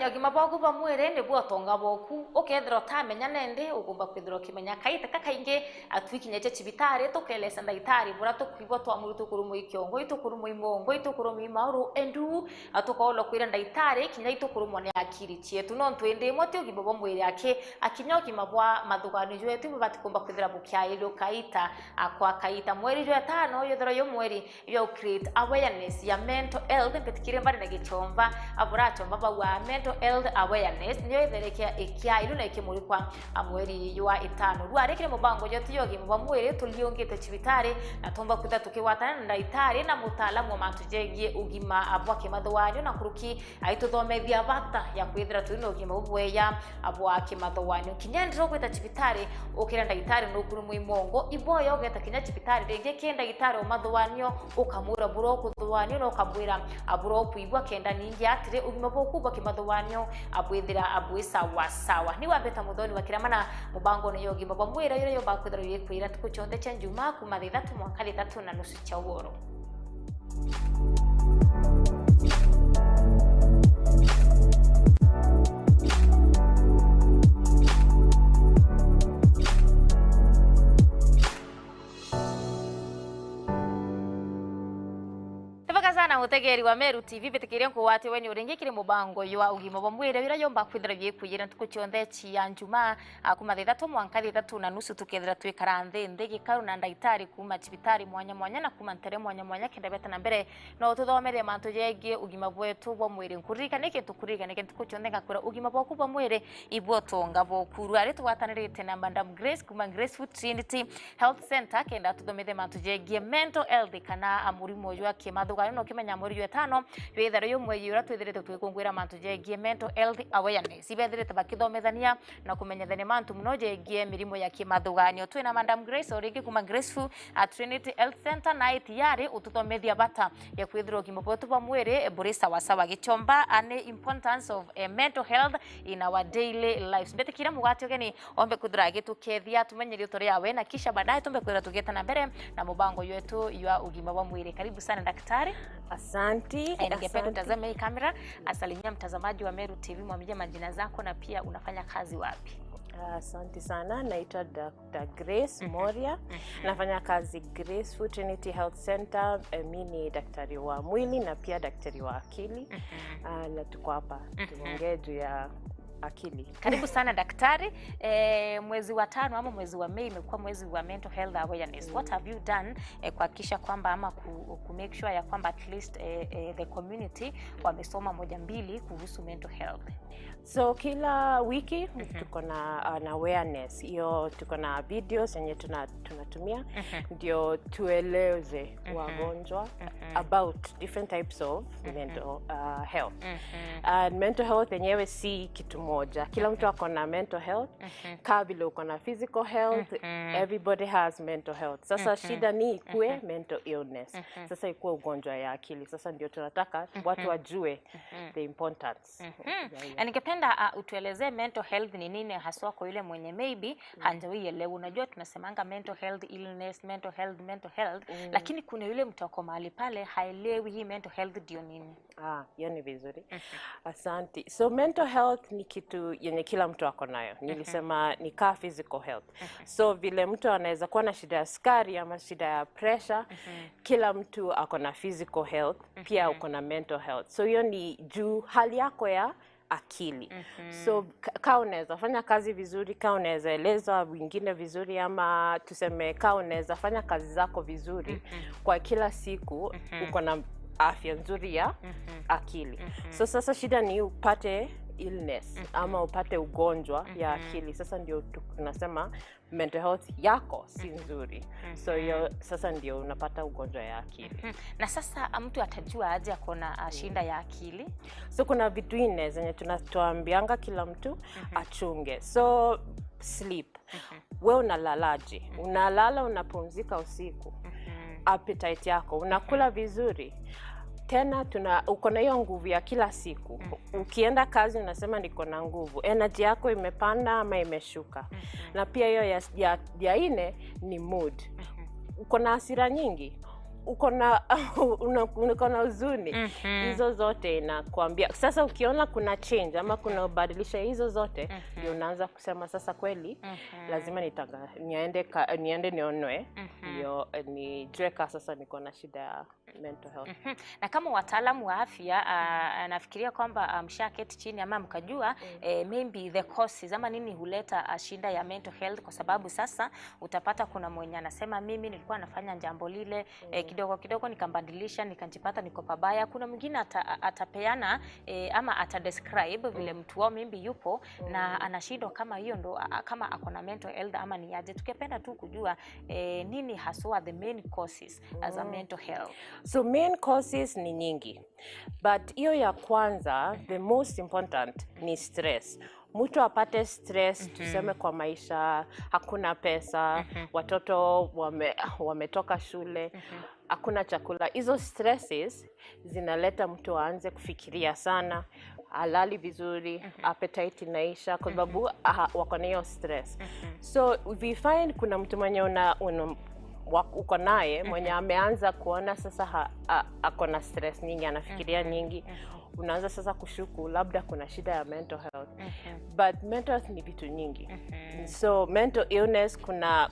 Kumenya ugima bwaku bwa mwiri nibwo utonga bwaku ukethira utamenya nende ugumba kwithira ukimenya kaita kakaingi atwikinyete cibitari tukelesa ndagitari bura tukwigwa twamuru tukurumwo ikiongo itukurumwo imongo itukurumwo imauru endu atukaolwa kwira ndagitari kinya itukurumwo ni akiri cietu no ntwindi imwe ti ugima bwa mwiri ake akinya ugima bwa mathugano jetu batikumba kwithira bukiailio kaita akwa kaita mweri jwa tano yethira yo mweri yo create awareness ya mental health mbetikire mbari na gichomba abura chomba bawa mental health awareness niyo itherekia ikia ilu na ikimurikwa mweri wa itano rwarekire mubango yote yogi mwa mwiri tuliongete chibitari na tumba kwitha tukiwatana na ndagitari na mutaalamu wa mantu jegie ugima abwa kimathowanyo na kuruki aituthomethia bata ya kwithira twina ugima ubweya abwa kimathowanyo kinya ndiro kwita chibitari ukira ndagitari nukuru muimongo iboyo ugeta kinya chibitari ringi ki ndagitari umathowanyo ukamura buro kuthowanyo na ukamwira aburo kuigwa kenda ningi atire ugima bwoku bwa kimathowanyo abwithira abwi sawa sawa ni wambeta muthoni wa kiramana mubango ni yogi bwa mwira yura yomba kwithira yikwira tukuchonde cha njuma kuma thaa 3 mwaka 3:30 cha woro. Sana mutegeri wa Meru TV betikirie nkuwate wenyu ringikire mubango ywa ugima bwa mwiri wira yomba kwithira yikwira tukuchonde chia njuma kuma thaa 3 mwanka 3:30 tukethira twikara nthi nthi gikaru na ndagitari kuma cibitari mwanya mwanya na kuma ntere mwanya mwanya kenda beta na mbere no tuthomere mantu jegie ugima bwetu bwa mwiri nkuririkane kintu kuririkane kintu kuchonde ngakura ugima bwaku bwa mwiri ibwo tonga bokuru ari twatanirite na Madam Grace kuma Graceful Trinity Health Center kenda tuthomethe mantu jegie mental health kana murimo jwa kimathuga no kimenya mweri wa tano withero yo mweri ura twithirite twikungwira mantu jegie mental health awareness ibethirite bakithomethania na kumenyethania mantu muno jegie mirimo ya kimathuganio twina Madam Grace oringi kuma Graceful Trinity Health Center na itiari ututhomethia bata ya kwithirwo ugima bwetu bwa mwiri buri sawa sawa gichomba ane importance of mental health in our daily lives mbetikira mugati ugeni ombe kwithira gitukethia tumenyerie utoria awe na kisha baadaye tumbe kwithira tugeta na mbere na mubango yetu ya ugima bwa mwiri. Karibu sana daktari. Asanti. Ningependa utazame hii kamera, asalimia mtazamaji wa Meru TV, mwambie majina zako na pia unafanya kazi wapi. Asante sana, naitwa Dr. Grace Moria. Nafanya kazi Graceful Trinity Health Center. Mimi ni daktari wa mwili na pia daktari wa akili. Na tuko hapa tuongee juu ya akili. Karibu sana daktari. Mwezi wa 5 ama mwezi wa Mei imekuwa mwezi wa mental health awareness. What have you done kuhakikisha kwamba ama ku make sure ya kwamba at least the community wamesoma moja mbili kuhusu mental health? So kila wiki tuko na an awareness. Hiyo tuko na videos yenye tunatumia ndio tueleze wagonjwa about different types of mental health. And mental health yenyewe si kitu moja. Kila mtu ako na mental health. Kama vile uko na physical health, everybody has mental health. Sasa shida ni ikue mental illness. Sasa ikue ugonjwa ya akili. Sasa ndio tunataka watu wajue the importance. Na ningependa utuelezee mental health ni nini haswa kwa yule mwenye maybe hajawahi elewa. Unajua tunasemanga mental health illness, mental health, mental health, lakini kuna yule mtu ako mahali pale haelewi hii mental health ndio nini. Hiyo ni vizuri. Asante. So mental health ni kitu yenye kila mtu ako nayo. Nilisema ni ka physical health. So vile mtu anaweza kuwa na shida ya sukari ama shida ya pressure, kila mtu ako na physical health, pia uko na mental health. So hiyo ni juu hali yako ya akili. So ka unaweza fanya kazi vizuri, ka unaweza eleza wengine vizuri, ama tuseme ka unaweza fanya kazi zako vizuri kwa kila siku, uko na afya nzuri ya akili. So sasa shida ni upate illness ama upate ugonjwa ya akili. Sasa ndio tunasema mental health yako si nzuri. So hiyo sasa ndio unapata ugonjwa ya akili. Na sasa mtu atajua aje akona shinda ya akili? So kuna vitu nne zenye tunatuambianga kila mtu achunge. So sleep. Wewe unalalaje? Unalala, unapumzika usiku. Appetite yako, unakula vizuri. Tena uko na hiyo nguvu ya kila siku. Ukienda kazi unasema niko na nguvu. Energy yako imepanda ama imeshuka. Na pia hiyo ya nne ni mood. Uko na hasira nyingi. uko na uko na huzuni. Hizo zote inakuambia sasa, ukiona kuna change ama kuna ubadilisha hizo zote, ndio unaanza kusema sasa kweli lazima niende nionwe, ndio nijue ka sasa niko na shida ya mental health. Na kama wataalamu wa afya, nafikiria kwamba mshaketi chini ama mkajua maybe the causes ama nini huleta shida ya mental health, kwa sababu sasa utapata kuna mwenye anasema mimi nilikuwa nafanya jambo lile kidogo kidogo nikambadilisha nikajipata niko pabaya. Kuna mwingine atapeana ama atadescribe vile mtu wao maybe yupo na anashindwa kama hiyo ndo kama ako na mental health ama ni aje. Tukipenda tu kujua nini haswa the main causes as a mental health. So main causes ni nyingi, but hiyo ya kwanza, the most important ni stress. Mtu apate stress, tuseme kwa maisha, hakuna pesa, watoto wametoka shule, hakuna chakula. Hizo stresses zinaleta mtu aanze kufikiria sana, halali vizuri, appetite inaisha kwa sababu wako na hiyo stress. So we find kuna mtu mwenye uko naye mwenye ameanza kuona sasa ako na stress nyingi, anafikiria nyingi, unaanza sasa kushuku labda kuna shida ya mental health. But mental health ni vitu nyingi. So mental illness,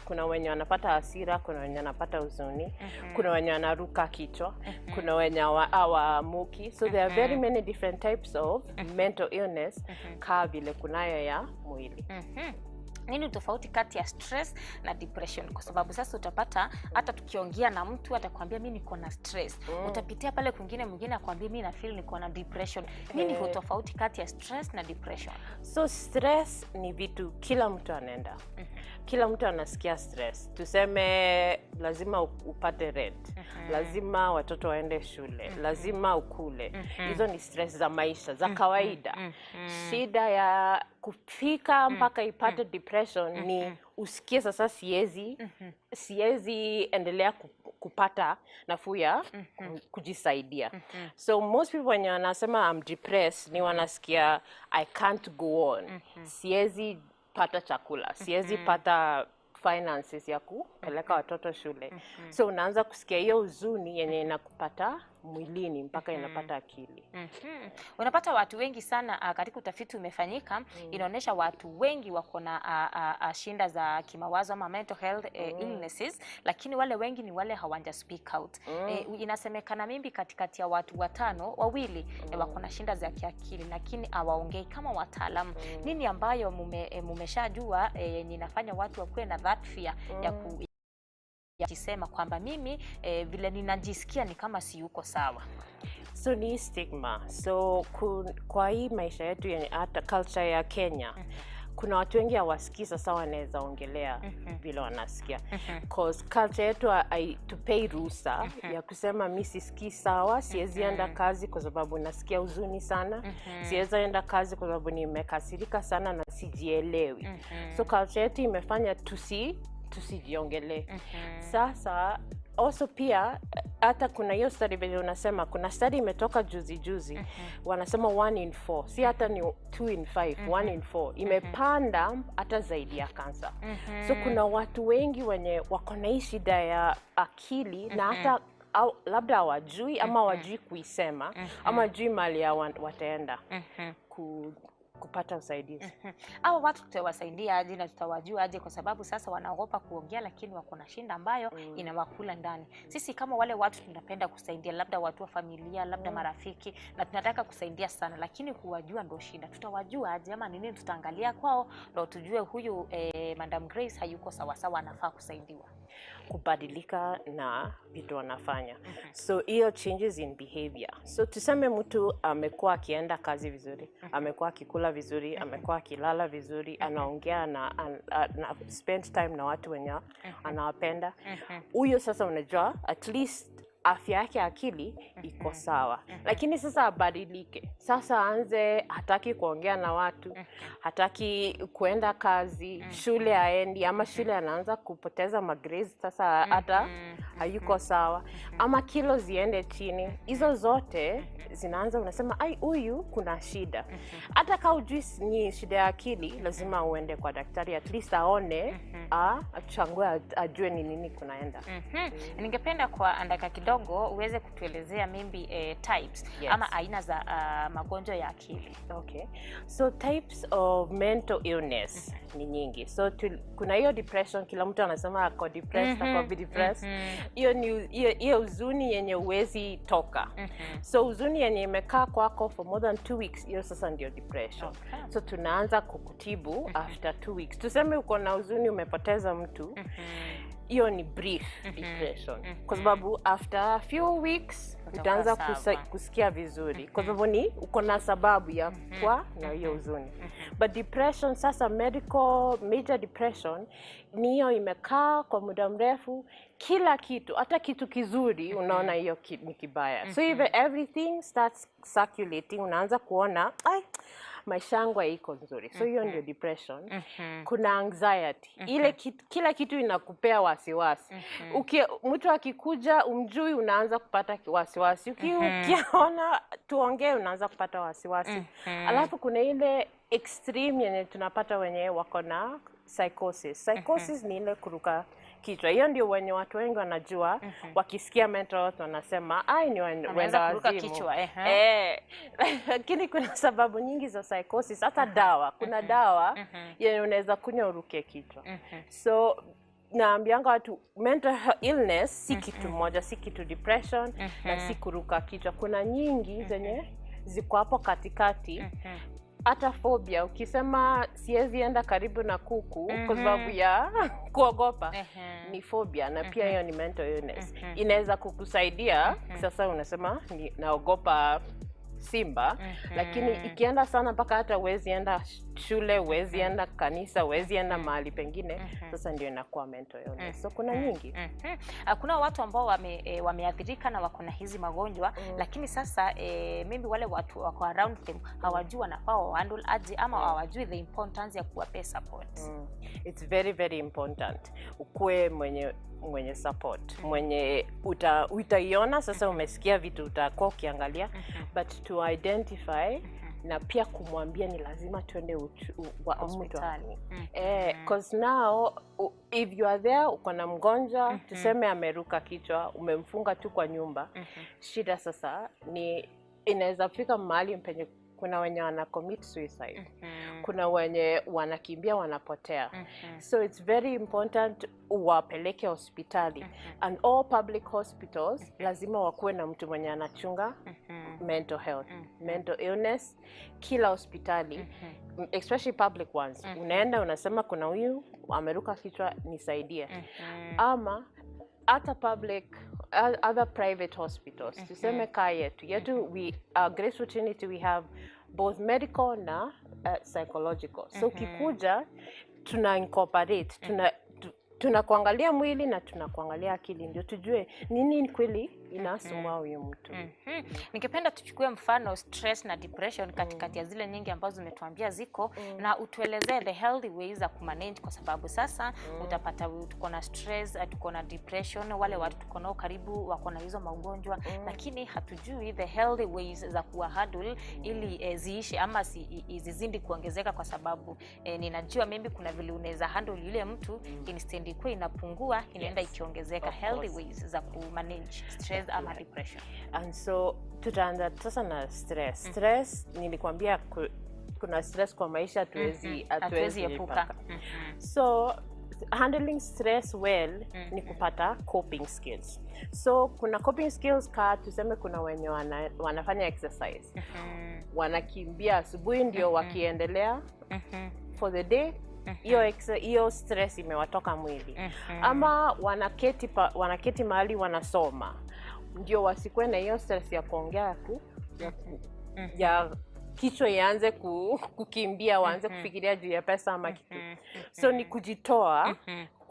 kuna wenye wanapata hasira, kuna wenye wanapata huzuni, kuna wenye wanaruka kichwa, kuna wenye hawaamuki. So there are very many different types of mental illness, kaa vile kunayo ya mwili. Nini tofauti kati ya stress na depression? Kwa sababu sasa utapata hata tukiongea na mtu atakwambia mimi niko na stress. Utapitia pale kwingine, mwingine akwambia mimi na feel niko na depression. Nini tofauti kati ya stress na depression? So stress ni vitu kila mtu anaenda. Kila mtu anasikia stress. Tuseme lazima upate rent, lazima watoto waende shule, lazima ukule. Hizo ni stress za maisha za kawaida. Shida ya kufika mpaka ipate depression ni usikie sasa siwezi endelea kupata nafuu ya kujisaidia. So most people wenye wanasema I'm depressed ni wanasikia I can't go on. Siwezi pata chakula, siwezi pata finances ya kupeleka watoto shule. So unaanza kusikia hiyo huzuni yenye inakupata mwilini mpaka inapata akili. Unapata watu wengi sana, katika utafiti umefanyika, inaonyesha watu wengi wako na shinda za kimawazo ama mental health illnesses, lakini wale wengi ni wale hawanja speak out. Inasemekana mimbi katikati ya watu 5, 2 wako na shinda za kiakili lakini hawaongei kama wataalamu. Nini ambayo mumeshajua yenye inafanya watu wakuwe na that fear ya kusema kwamba mimi vile ninajisikia ni kama si yuko sawa? So ni stigma. So kwa hii maisha yetu yenye hata culture ya Kenya, kuna watu wengi hawasikii sasa wanaweza ongelea vile wanasikia. Cause culture yetu haitupei ruhusa ya kusema mi sisikii sawa, siwezi enda kazi kwa sababu nasikia huzuni sana, siwezi enda kazi kwa sababu nimekasirika sana na sijielewi. So culture yetu imefanya tusijiongelee. Sasa also pia hata kuna hiyo study vile unasema, kuna study imetoka juzi juzi, wanasema 1 in 4, si hata ni 2 in 5, 1 in 4 imepanda hata zaidi ya kansa. So kuna watu wengi wenye wako na hii shida ya akili na hata labda hawajui ama hawajui kuisema ama hawajui mahali ya wataenda kupata usaidizi. Hawa watu tutawasaidia aje na tutawajua aje? Kwa sababu sasa wanaogopa kuongea lakini wako na shinda ambayo inawakula ndani. Sisi kama wale watu tunapenda kusaidia, labda watu wa familia, labda marafiki, na tunataka kusaidia sana lakini kuwajua ndo shida. Tutawajua aje ama nini tutaangalia kwao ndo tujue huyu Madam Grace hayuko sawa sawa, anafaa kusaidiwa? Kubadilika na vitu wanafanya. So hiyo changes in behavior. So tuseme mtu amekuwa akienda kazi vizuri, amekuwa akikula vizuri, amekuwa akilala vizuri, anaongea na spend time na watu wenye anawapenda. Huyo sasa unajua at least afya yake akili iko sawa. Lakini sasa abadilike. Sasa aanze hataki kuongea na watu, hataki kuenda kazi, shule haendi, ama shule anaanza kupoteza magrades, sasa hata hayuko sawa, ama kilo ziende chini. Hizo zote zinaanza, unasema ai, huyu kuna shida. Hata kaa hujui ni shida ya akili, lazima uende kwa daktari at least aone, achangue, ajue ni nini kunaenda. Ningependa kwa dakika kidogo uweze kutuelezea maybe types ama aina za magonjwa ya akili. Okay. So types of mental illness ni nyingi. So kuna hiyo depression, kila mtu anasema ako depressed, ako depressed. Hiyo ni hiyo huzuni yenye huwezi toka. So huzuni yenye imekaa kwako for more than 2 weeks, hiyo sasa ndio depression. So tunaanza kukutibu after 2 weeks. Tuseme uko na huzuni, umepoteza mtu, hiyo ni brief depression, kwa sababu after a few weeks Utakuwa utaanza sawa. Kusikia vizuri, kwa sababu ni uko na sababu ya kuwa na hiyo huzuni. But depression sasa, medical major depression ni hiyo imekaa kwa muda mrefu, kila kitu, hata kitu kizuri unaona hiyo ni kibaya. So even everything starts circulating, unaanza kuona, ai, maisha yangu haiko nzuri. So hiyo ndio depression. Kuna anxiety, ile kila kitu inakupea wasiwasi. Mtu akikuja humjui, unaanza kupata wasiwasi. Ukiona tuongee, unaanza kupata wasiwasi. Alafu kuna ile extreme yenye tunapata wenye wako na psychosis. Psychosis ni ile kuruka kichwa. Hiyo ndio wenye watu wengi wanajua, wakisikia mental health wanasema ai, ni Ameanza wenda kuruka wazimu. Kichwa, ehe. Eh, lakini kuna sababu nyingi za psychosis, hata dawa. Kuna dawa yenye unaweza kunywa uruke kichwa. So naambianga watu mental illness si kitu moja, si kitu depression na si kuruka kichwa. Kuna nyingi zenye ziko hapo katikati. Hata phobia, ukisema siwezi enda karibu na kuku kwa sababu ya kuogopa, ni phobia, na pia hiyo ni mental illness. Inaweza kukusaidia sasa unasema naogopa simba, lakini ikienda sana mpaka hata huwezi enda shule, huwezi enda kanisa, huwezi enda mahali pengine, sasa ndio inakuwa mental illness. So kuna nyingi. Kuna watu ambao wameathirika na wako na hizi magonjwa, lakini sasa maybe wale watu wako around them hawajui wanafaa wahandle aje ama hawajui the importance ya kuwapea support. It's very very important ukuwe mwenye support, mwenye utaiona sasa, umesikia vitu utakuwa ukiangalia, but to identify na pia kumwambia ni lazima tuende mtu Hospitali. Eh, 'cause now if you are there, uko na mgonjwa, tuseme ameruka kichwa, umemfunga tu kwa nyumba, shida sasa ni inaweza fika mahali penye kuna wenye wana commit suicide, kuna wenye wanakimbia, wanapotea. So it's very important uwapeleke hospitali, and all public hospitals lazima wakuwe na mtu mwenye anachunga mental health, mental illness. Kila hospitali, especially public ones, unaenda unasema kuna huyu ameruka kichwa, nisaidie. Ama hata public other private hospitals, tuseme kaa yetu we Graceful Trinity, we have both medical na psychological. So ukikuja tuna incorporate, tunakuangalia mwili na tunakuangalia akili ndio tujue nini kweli inasumbua huyu mtu. Ningependa tuchukue mfano stress na depression katikati ya zile nyingi ambazo umetuambia ziko, na utuelezee the healthy ways za kumanage, kwa sababu sasa utapata tuko na stress, tuko na depression, wale watu tuko nao karibu wako na hizo magonjwa, lakini hatujui the healthy ways za kuwa handle ili ziishe ama zizidi kuongezeka, kwa sababu ninajua maybe kuna vile unaweza handle yule mtu, instead ikuwe inapungua, inaenda ikiongezeka. Of Healthy course. Ways za kumanage stress ama depression. And so tutaanza sasa na stress. Stress, nilikwambia kuna stress kwa maisha, hatuwezi Hatuwezi epuka. ipaka. So handling stress well ni kupata coping skills. So kuna coping skills, ka tuseme kuna wenye wanafanya exercise, wanakimbia asubuhi ndio wakiendelea for the day, hiyo stress imewatoka mwili, ama wanaketi mahali wanasoma ndio wasikuwe na hiyo stress ya kuongea ya kichwa ianze kukimbia, waanze kufikiria juu ya pesa ama kitu. So ni kujitoa.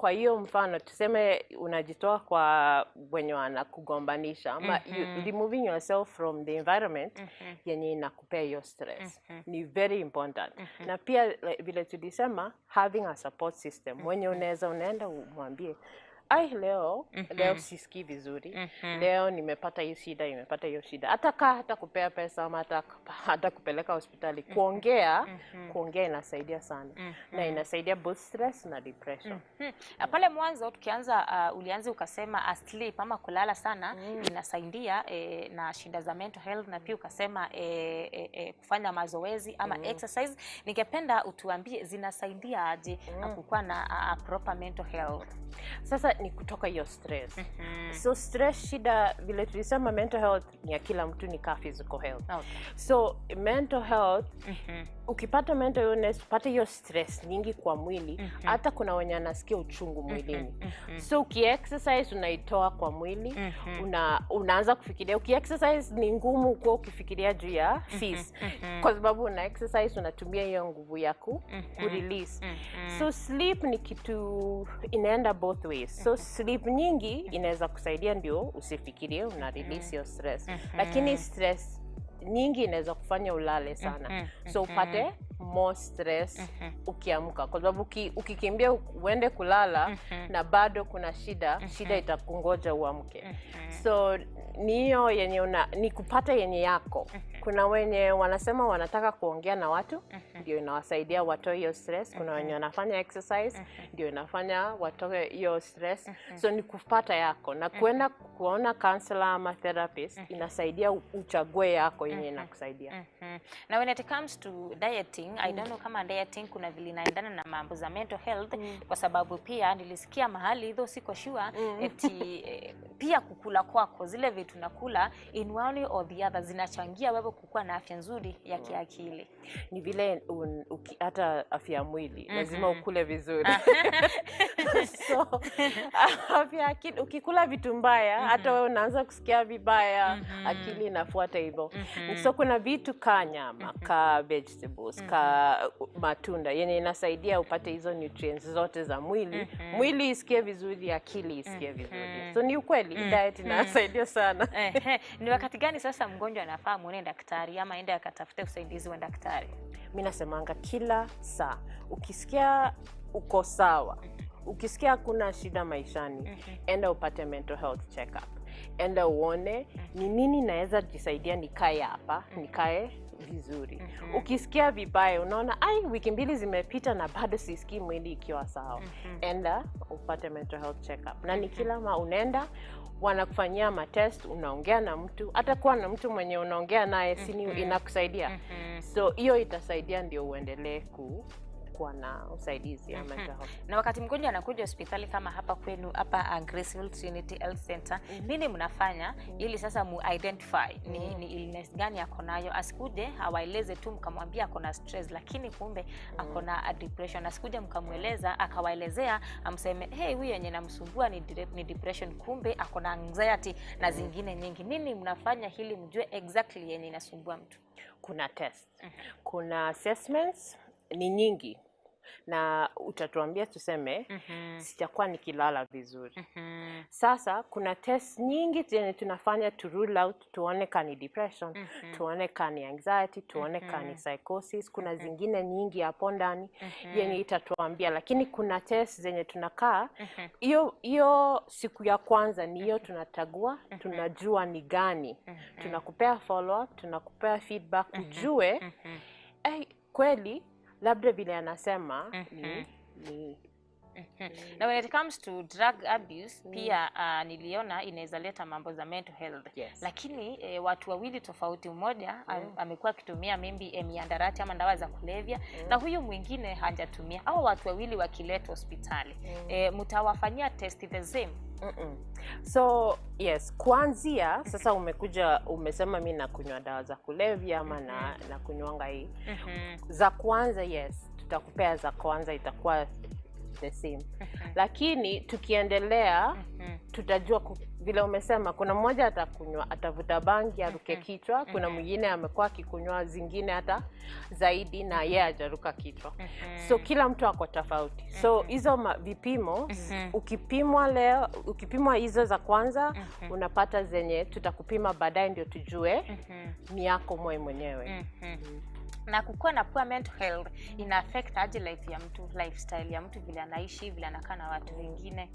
kwa hiyo mfano tuseme unajitoa kwa wenye wanakugombanisha ama removing yourself from the environment yenye inakupea hiyo stress ni very important. Na pia like, vile tulisema, having a support system mwenye unaweza unaenda umwambie, "Ai, leo sisikii vizuri, leo nimepata hii shida, nimepata hiyo shida," hata kaa hata kupea pesa ama hata kupeleka hospitali, kuongea inasaidia sana na inasaidia both stress na depression. Pale mwanzo tukianza, ulianza ukasema sleep ama kulala sana inasaidia na shida za mental health, na pia ukasema kufanya mazoezi ama exercise. Ningependa utuambie zinasaidia aje na kukuwa na proper mental health. Sasa ni kutoka hiyo stress. So stress, shida vile tulisema, mental health ni ya kila mtu, ni ka physical health. So mental health, ukipata mental illness, upate hiyo stress nyingi kwa mwili, hata kuna wenye anasikia uchungu mwilini. So ukiexercise unaitoa kwa mwili, unaanza kufikiria, ukiexercise ni ngumu kuwa ukifikiria juu ya fees kwa sababu una exercise, unatumia hiyo nguvu ya ku release. So sleep ni kitu inaenda both ways. So sleep nyingi inaweza kusaidia ndio usifikirie, una release your stress, lakini stress nyingi inaweza kufanya ulale sana, so upate more stress ukiamka, kwa sababu ukikimbia uende kulala na bado kuna shida, shida itakungoja uamke. So ni hiyo yenye ni kupata yenye yako. Kuna wenye wanasema wanataka kuongea na watu ndio inawasaidia watoe hiyo stress. Kuna wenye wanafanya exercise ndio inafanya watoe hiyo stress. So ni kupata yako na kuenda kuona counselor ama therapist inasaidia uchague yako yenye inakusaidia. Na when it comes to dieting, I don't know kama dieting kuna vile inaendana na mambo za mental health, kwa sababu pia nilisikia mahali, though siko sure, eti pia kukula kwako, zile vitu nakula in one or the other zinachangia wewe kukuwa na afya nzuri ya kiakili. Ni vile hata afya ya mwili lazima ukule vizuri. So afya ya akili, ukikula vitu mbaya, hata wewe unaanza kusikia vibaya, akili inafuata hivyo. So kuna vitu ka nyama, ka vegetables, ka matunda yenye inasaidia upate hizo nutrients zote za mwili, mwili isikie vizuri, akili isikie vizuri. So ni ukweli diet inasaidia sana. Ehe. Ni wakati gani sasa mgonjwa anafaa muone daktari ama aende akatafute usaidizi wa daktari? Mi nasemanga kila saa, ukisikia uko sawa, ukisikia hakuna shida maishani, enda upate mental health checkup, enda uone ni nini naweza jisaidia nikae hapa, nikae vizuri. Ukisikia vibaya, unaona, "Ai, wiki 2 zimepita na bado sisikii mwili ikiwa sawa," enda upate mental health checkup. Na ni kila ma unaenda wanakufanyia matest, unaongea na mtu, hata kuwa na mtu mwenye unaongea naye sini inakusaidia. So hiyo itasaidia ndio uendelee kuwa na usaidizi ya mental health. Na wakati mgonjwa anakuja hospitali kama hapa kwenu hapa Graceville Trinity Health Center, nini mnafanya ili sasa mu identify ni illness gani ako nayo? Asikuje awaeleze tu mkamwambia ako na stress, lakini kumbe ako na depression. Asikuje mkamweleza akawaelezea amseme, "Hey, huyu yenye namsumbua ni depression," kumbe ako na anxiety na zingine nyingi. Nini mnafanya ili mjue exactly yenye inasumbua mtu? Kuna test, kuna assessments ni nyingi, na utatuambia, tuseme, "Sijakuwa nikilala vizuri." Sasa kuna test nyingi zenye tunafanya to rule out, tuone ka ni depression, tuone ka ni anxiety, tuone ka ni psychosis. Kuna zingine nyingi hapo ndani yenye itatuambia, lakini kuna test zenye tunakaa hiyo hiyo siku ya kwanza, ni hiyo tunatagua, tunajua ni gani, tunakupea follow up, tunakupea feedback ujue, kweli labda vile anasema ni Na when it comes to drug abuse pia, niliona inaweza leta mambo za mental health. Lakini watu wawili tofauti, mmoja amekuwa akitumia maybe mihadarati ama dawa za kulevya na huyu mwingine hajatumia. Au watu wawili wakiletwa hospitali, mtawafanyia test the same? Mm-mm. So yes, kuanzia sasa umekuja umesema, "Mi nakunywa dawa za kulevya ama na kunywanga hii," za kwanza, yes, tutakupea za kwanza itakuwa the same. Lakini tukiendelea tutajua vile umesema, kuna mmoja atakunywa, atavuta bangi aruke kichwa, kuna mwingine amekuwa akikunywa zingine hata zaidi na yeye hajaruka kichwa. So kila mtu ako tofauti. So hizo vipimo, ukipimwa leo, ukipimwa hizo za kwanza, unapata zenye tutakupima baadaye ndio tujue ni yako mwe mwenyewe. Na kukuwa na poor mental health ina affect aje life ya mtu, lifestyle ya mtu, vile anaishi, vile anakaa na watu wengine?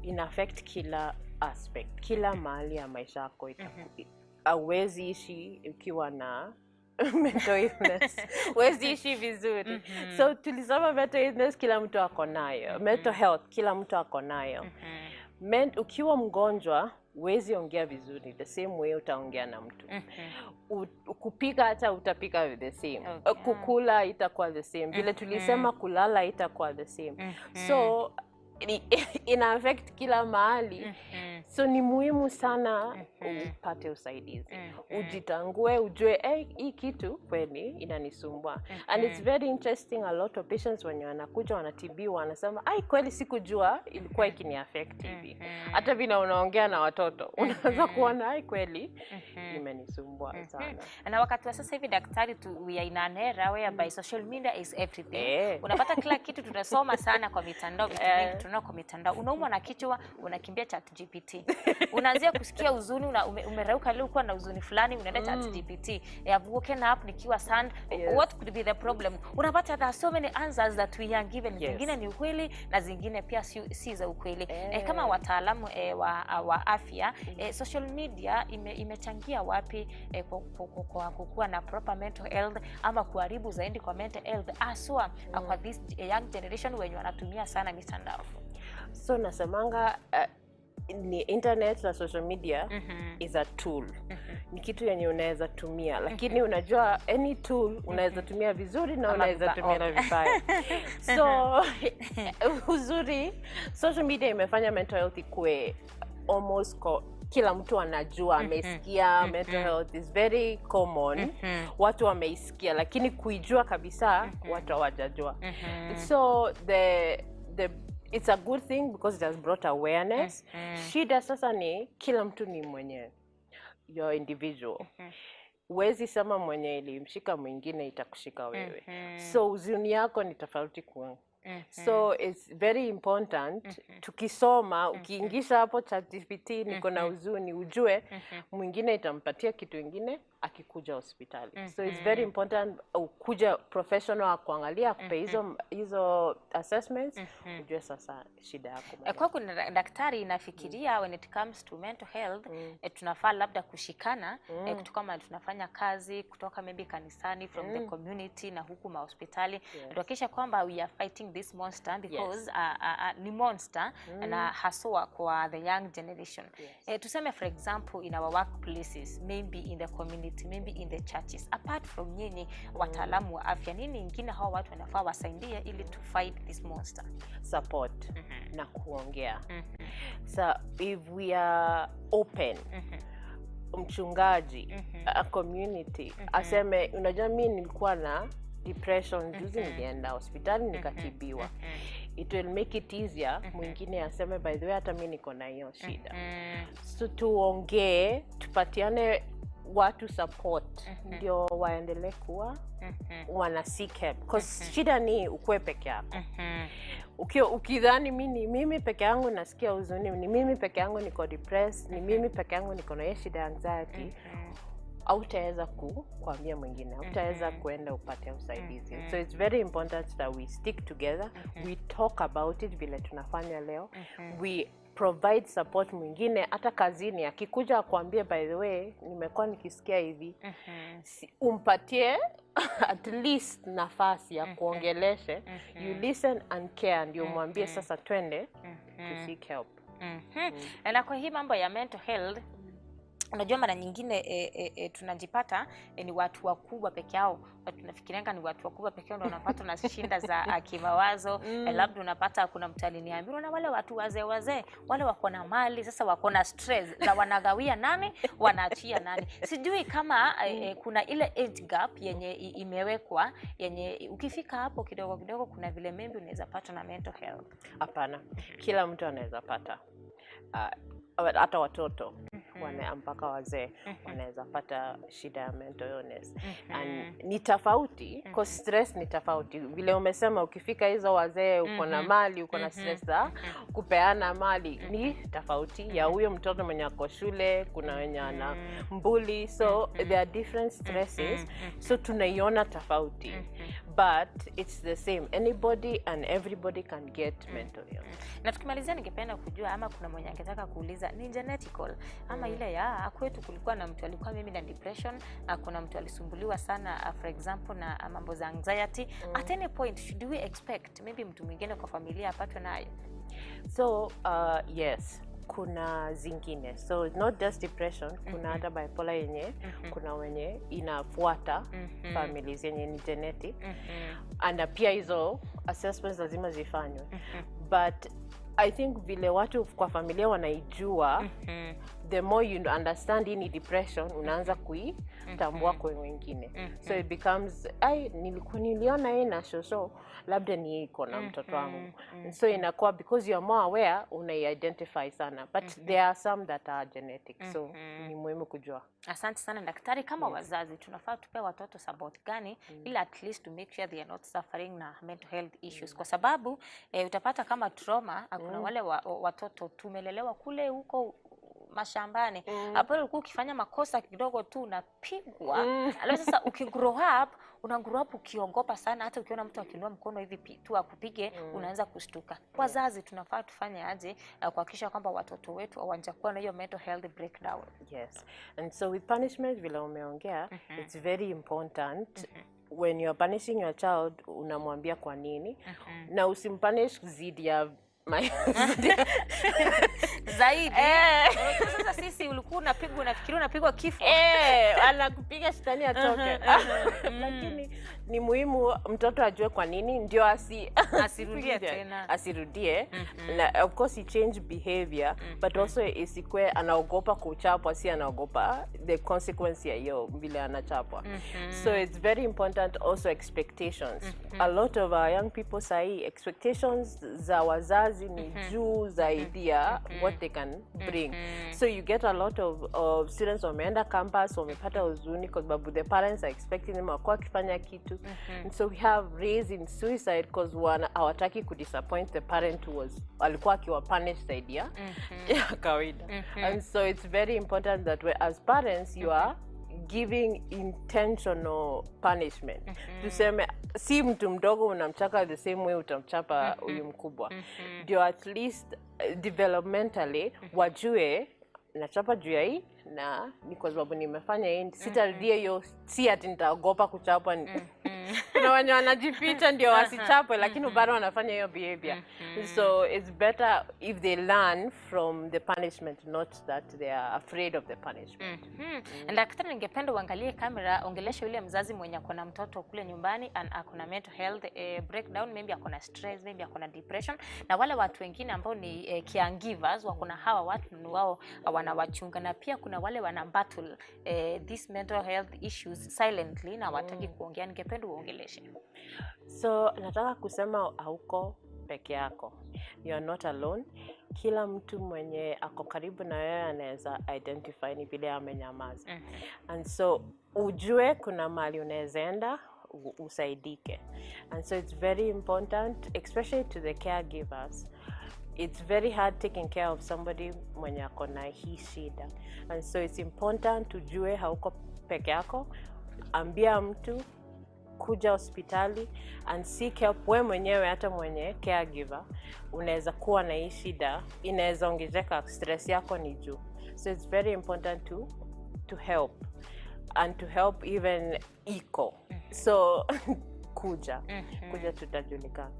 Ina affect kila aspect, kila mahali ya maisha yako. Hauwezi ishi ukiwa na mental illness, huwezi ishi vizuri. So tulisema mental illness kila mtu ako nayo, mental health kila mtu ako nayo. Ukiwa mgonjwa huwezi ongea vizuri the same way utaongea na mtu. Kupika hata utapika the same. Kukula itakuwa the same. Vile tulisema kulala itakuwa the same. So ina affect kila mahali. So ni muhimu sana upate usaidizi. Ujitangue, ujue hii kitu kweli inanisumbua. And it's very interesting, a lot of patients wenye wanakuja wanatibiwa wanasema, ai kweli sikujua ilikuwa ikini affect hivi. Hata vile unaongea na watoto unaweza kuona ai kweli imenisumbua sana. Na wakati wa sasa hivi daktari, we are in an era whereby social media is everything. Unapata kila kitu tunasoma sana kwa mitandao, vitu vingi tunaona kwa mitandao. Unaumwa na kichwa, unakimbia ChatGPT. Unaanzia kusikia huzuni, umerauka leo ukiwa na huzuni fulani, unaenda ChatGPT. I've woken up nikiwa sad. What could be the problem? Unapata there are so many answers that we are given. Zingine ni ukweli na zingine pia si za ukweli. Kama wataalamu wa afya, social media imechangia wapi kwa kukuwa na proper mental health ama kuharibu zaidi kwa mental health haswa kwa this young generation wenye wanatumia sana mitandao? So nasemanga ni internet na social media is a tool. Ni kitu yenye unaweza tumia, lakini unajua any tool unaweza tumia vizuri na unaweza tumia na vibaya. So uzuri social media imefanya mental health ikue almost kila mtu anajua, amesikia mental health is very common. Watu wameisikia, lakini kuijua kabisa watu hawajajua. So the it's a good thing because it has brought awareness. Shida sasa ni kila mtu ni mwenyewe, your individual. Huwezi sema mwenye ilimshika mwingine itakushika wewe. So huzuni yako ni tofauti kwa. So it's very important tukisoma, ukiingisha hapo ChatGPT niko na huzuni, ujue mwingine itampatia kitu ingine akikuja hospitali. So it's very important ukuja professional akuangalia, akupe hizo assessments, ujue sasa shida yako. Kwa kuna daktari inafikiria when it comes to mental health, tunafaa labda kushikana, kutoka mahali tunafanya kazi, kutoka maybe kanisani, from the community na huku mahospitali, tuhakikisha kwamba we are fighting this monster because ni monster na haswa kwa the young generation. Tuseme for example in our workplaces, maybe in the community, maybe in the churches, apart from nyinyi wataalamu wa afya, nini ingine hawa watu wanafaa wasaidie ili to fight this monster? Support na kuongea. So if we are open, mchungaji, a community aseme, unajua mimi nilikuwa na depression juzi, nilienda hospitali nikatibiwa. It will make it easier mwingine aseme, by the way hata mimi niko na hiyo shida. So tuongee, tupatiane watu support ndio waendelee kuwa wana seek help. 'Cause shida ni ukue peke yako. Ukidhani mimi peke yangu nasikia huzuni, ni mimi peke yangu niko depressed, ni mimi peke yangu niko na hiyo shida ya anxiety, hautaweza kuambia mwingine, hautaweza kuenda upate usaidizi. So it's very important that we stick together, we talk about it vile tunafanya leo, we provide support mwingine hata kazini akikuja akuambie, by the way nimekuwa nikisikia hivi, umpatie at least nafasi ya kuongeleshe. You listen and care ndio mwambie sasa twende to seek help. Na kwa hii mambo ya mental health, Unajua mara nyingine tunajipata ni watu wakubwa peke yao, tunafikirianga ni watu wakubwa peke yao ndio wanapata na shinda za kimawazo. Labda unapata kuna mtu aliniambia na wale watu wazee wazee wale wako na mali sasa wako na stress za wanagawia nani wanaachia nani. Sijui kama kuna ile age gap yenye imewekwa yenye ukifika hapo kidogo kidogo kuna vile maybe unaweza pata na mental health. Hapana, kila mtu anaweza pata, hata watoto mpaka wazee wanaweza pata shida ya mental illness. And ni tofauti, cause stress ni tofauti. Vile umesema ukifika hizo wazee uko na mali, uko na stress za kupeana mali, ni tofauti ya huyo mtoto mwenye ako shule, kuna wenye ana mbuli, so there are different stresses. So tunaiona tofauti, but it's the same. Anybody and everybody can get mental illness. Na tukimalizia, ningependa kujua ama kuna mwenye angetaka kuuliza ni genetical ama ile ya kwetu kulikuwa na mtu alikuwa mimi na depression, kuna mtu alisumbuliwa sana for example na mambo za anxiety. At any point should we expect maybe mtu mwingine kwa familia apatwe nayo? So yes, kuna zingine, so not just depression, kuna hata bipolar yenye kuna wenye inafuata families yenye ni genetic, and pia hizo assessments lazima zifanywe. But I think vile watu kwa familia wanaijua, the more you understand hii ni depression, unaanza kuitambua kwa wengine. So it becomes, ai, nilikuwa niliona hii na shosho, labda ni iko na mtoto wangu. And so inakuwa because you are more aware, unai-identify sana. But there are some that are genetic, so ni muhimu kujua. Asante sana daktari. Kama wazazi tunafaa tupe watoto support gani ili at least to make sure they are not suffering na mental health issues? Kwa sababu utapata kama trauma, kuna wale watoto tumelelewa kule huko mashambani, hapo ulikuwa ukifanya makosa kidogo tu unapigwa. Alafu sasa ukigrow up, una grow up ukiogopa sana, hata ukiona mtu akiinua mkono hivi tu akupige, unaanza kushtuka. Wazazi tunafaa tufanye aje kuhakikisha kwamba watoto wetu hawajakuwa na hiyo mental health breakdown? Yes. And so with punishment, vile umeongea, it's very important when you're punishing your child, unamwambia kwa nini, na usimpunish zidi ya zaidi. Unajua sasa sisi ulikuwa unapigwa unafikiria unapigwa kifo. Anakupiga shetani atoke. Lakini ni muhimu mtoto ajue kwa nini ndio asirudie tena. Asirudie. Na of course he change behavior, but also isikwe anaogopa kuchapwa, si anaogopa the consequence ya hiyo vile anachapwa. So it's very important also expectations. A lot of our young people sahi expectations za wazazi ni juu zaidi ya what they can bring. So you get a lot of students wameenda campus, wamepata huzuni kwa sababu the parents are expecting them wakuwa wakifanya kitu. And so we have raise in suicide because wana hawataki kudisappoint the parent who was alikuwa akiwa punish zaidi ya kawaida. And so it's very important that we, as parents, you are giving intentional punishment. Tuseme si mtu mdogo unamchapa the same way utamchapa huyu mkubwa, ndio at least developmentally wajue nachapa juu ya hii na ni kwa sababu nimefanya hii, sitarudia hiyo, si ati nitaogopa kuchapwa. Kuna wenye wanajificha ndio wasichapwe, lakini bado wanafanya hiyo behavior. So it's better if they learn from the punishment, not that they are afraid of the punishment. Daktari, ningependa uangalie kamera, ongelesha yule mzazi mwenye ako na mtoto kule nyumbani and ako na mental health breakdown, maybe ako na stress, maybe ako na depression, na wale watu wengine ambao ni caregivers wako na hawa watu ni wao wanawachunga, na pia kuna wale wana battle these mental health issues silently na hawataki kuongea. Ningependa uongeleshe. So nataka kusema hauko peke yako, you are not alone. Kila mtu mwenye ako karibu na wewe anaweza identify ni vile amenyamaza. And so ujue kuna mahali unaweza enda usaidike. And so it's very important, especially to the caregivers. It's very hard taking care of somebody mwenye ako na hii shida. And so it's important ujue hauko peke yako. Ambia mtu, kuja hospitali and seek help. We mwenyewe, hata mwenye caregiver, unaweza kuwa na hii shida, inaweza ongezeka, stress yako ni juu. So it's very important to help and to help even iko so Kuja kuja, tutajulikana.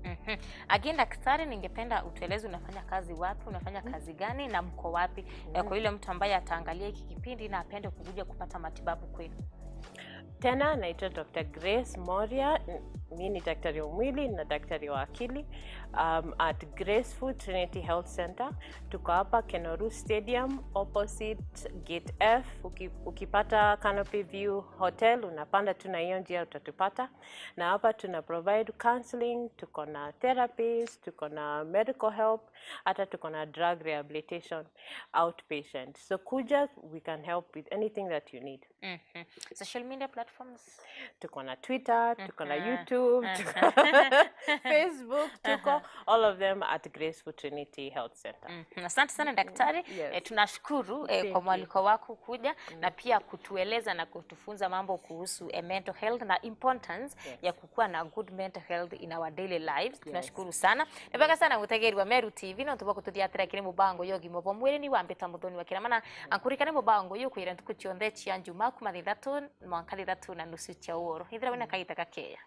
Again, daktari, ningependa utueleze unafanya kazi wapi, unafanya kazi gani na mko wapi, kwa yule mtu ambaye ataangalia hiki kipindi na apende kukuja kupata matibabu kwenu. Tena naitwa Dr. Grace Moria. Mi ni daktari wa mwili na daktari wa akili at Graceful Trinity Health Center. Tuko hapa Kenoru Stadium opposite Gate F. Ukipata Canopy View Hotel unapanda tu na hiyo njia utatupata. Na hapa tuna provide counseling, tuko na therapist, tuko na medical help, hata tuko na drug rehabilitation outpatient. So kuja, we can help with anything that you need. Social media platforms? Tuko na Twitter, tuko na YouTube, tuko Facebook, tuko all of them at Graceful Trinity Health Center. Asante sana daktari. Yes. Tunashukuru Thank kwa you. Mwaliko wako kuja na pia kutueleza na kutufunza mambo kuhusu mental health na importance ya kukuwa na good mental health in our daily lives. Tunashukuru sana. Nibega sana mutegeri wa Meru TV no tuba kututhiatira kiri mubango yo gima bwa mwiri ni wambita muthoni wa kiramana ankurikane mubango yo kwira ntuku cionthe cia njuma kuma 3 mwanka 3:30 cia uoro ithira wina kaita gakeya.